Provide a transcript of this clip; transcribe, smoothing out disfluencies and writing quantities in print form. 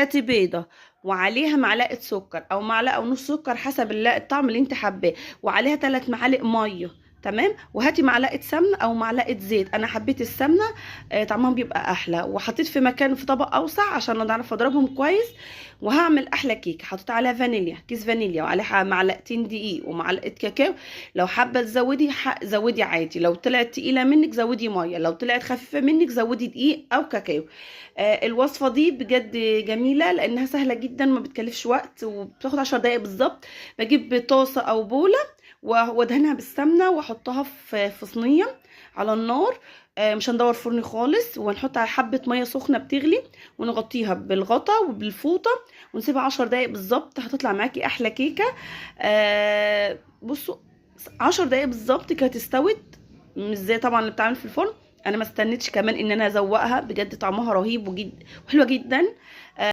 هاتي بيضة وعليها معلقه سكر او معلقه ونص سكر حسب الطعم اللي انت حباه، وعليها 3 معالق مية، تمام. وهاتي معلقه سمنه او معلقه زيت، انا حبيت السمنة طعمها بيبقى احلى. وحطيت في مكان في طبق اوسع عشان اعرف اضربهم كويس، وهعمل احلى كيك. حطيت عليها فانيليا، كيس فانيليا، وعليها معلقتين دقيق ومعلقة كاكاو. لو حابة تزودي زودي عادي، لو طلعت تقيلة منك زودي مية، لو طلعت خفيفة منك زودي دقيق او كاكاو. الوصفة دي بجد جميلة لانها سهلة جدا، ما بتكلفش وقت، وبتاخد 10 دقايق بالظبط. بجيب طاسه او بوله وادهنها بالسمنه واحطها في صينية على النار، مش هندور فرن خالص، ونحط على حبه مية سخنة بتغلي، ونغطيها بالغطا وبالفوطه، ونسيبها 10 دقايق بالظبط. هتطلع معاكي احلى كيكة. بصوا 10 دقايق بالظبط كانت استوت، مش زي طبعا اللي بتعمل في الفرن. انا ما استنيتش كمان ان انا ازوقها، بجد طعمها رهيب وحلوه جدا.